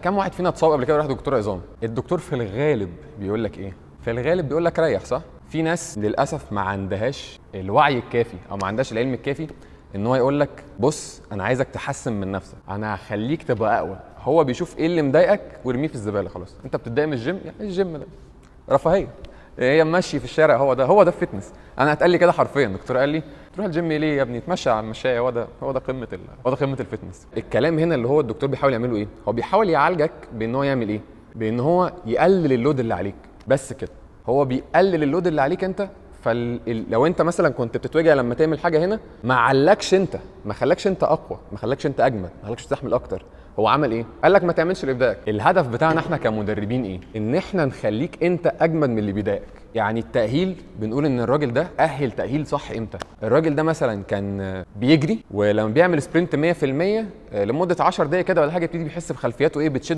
كم واحد فينا اتصاب قبل كده وراح دكتور عظام؟ الدكتور في الغالب بيقول لك ايه؟ في الغالب بيقول لك ريح، صح؟ في ناس للاسف ما عندهاش الوعي الكافي او ما عندهاش العلم الكافي ان هو يقول لك بص، انا عايزك تحسن من نفسك، انا هخليك تبقى اقوى. هو بيشوف ايه اللي مضايقك ويرميه في الزباله. خلاص، انت بتتضايق من الجيم؟ يعني الجيم ده رفاهيه، هي ماشي في الشارع، هو ده هو ده ال fitness. انا اتقال لي كده حرفيا، الدكتور قال لي تروح الجيم ليه يا ابني؟ اتمشى على المشايه، هو ده قمة ال fitness. الكلام هنا اللي هو الدكتور بيحاول يعمله ايه؟ هو بيحاول يعالجك بان هو يعمل ايه؟ بان هو يقلل ال load اللي عليك، بس كده. هو بيقلل ال load اللي عليك انت. فلو انت مثلا كنت بتتوجع لما تعمل حاجة هنا، ما علكش انت، ما خلاكش انت اقوى، ما خلاكش انت اجمد، ما خلاكش تستحمل اكتر. هو عمل ايه؟ قال لك ما تعملش اللي بيضايقك. الهدف بتاعنا احنا كمدربين ايه؟ ان احنا نخليك انت اجمد من اللي بيضايقك. يعني التاهيل، بنقول ان الراجل ده اهل تاهيل صح امتى؟ الراجل ده مثلا كان بيجري، ولما بيعمل sprint 100% لمدة 10 دقايق كده ولا حاجه، يبتدي بيحس بخلفياته ايه؟ بتشد.